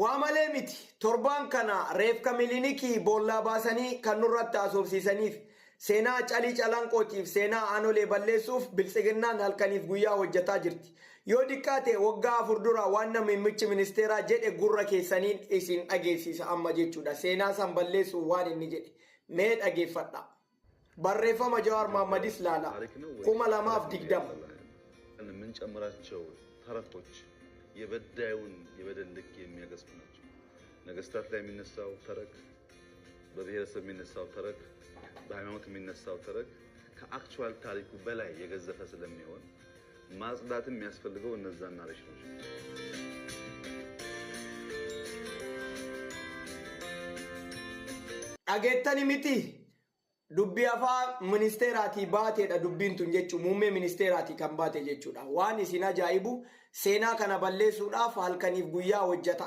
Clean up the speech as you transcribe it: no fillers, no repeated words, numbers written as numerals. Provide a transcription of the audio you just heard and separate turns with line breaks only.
Waa malee miti torbaan kana reefka Milinikii boollaa baasanii kan nurratti haasofsiisaniif seenaa Calii Calanqootiif seenaa Aanolee balleessuuf Biltsiginnaan halkaniif guyyaa hojjataa jirti. Yoo diqqaate waggaa 4 dura waan muummichi ministeeraa jedhe gurra keessaniin isin dhageessisa amma jechuudha. Seenaa san balleessuuf waan inni jedhe. Mee dhageeffadhaa. Barreeffama Jawaar Mohammadis laala. 2020.
የምንጨምራቸው ተረኮች የበዳዩን የበደል ልክ የሚያገዝፉ ናቸው። ነገስታት ላይ የሚነሳው ተረክ፣ በብሔረሰብ የሚነሳው ተረክ፣ በሃይማኖት የሚነሳው ተረክ ከአክቹዋል ታሪኩ በላይ የገዘፈ ስለሚሆን ማጽዳትም የሚያስፈልገው እነዛን ናሬሽኖች ነው።
Dhageettani miti dubbii afaan ministeeraatii baateedha dubbiin tun jechuun muummee ministeeraatii kan baate jechuudha. Waan isin ajaa'ibu seenaa kana balleessuudhaaf halkaniif guyyaa hojjeta.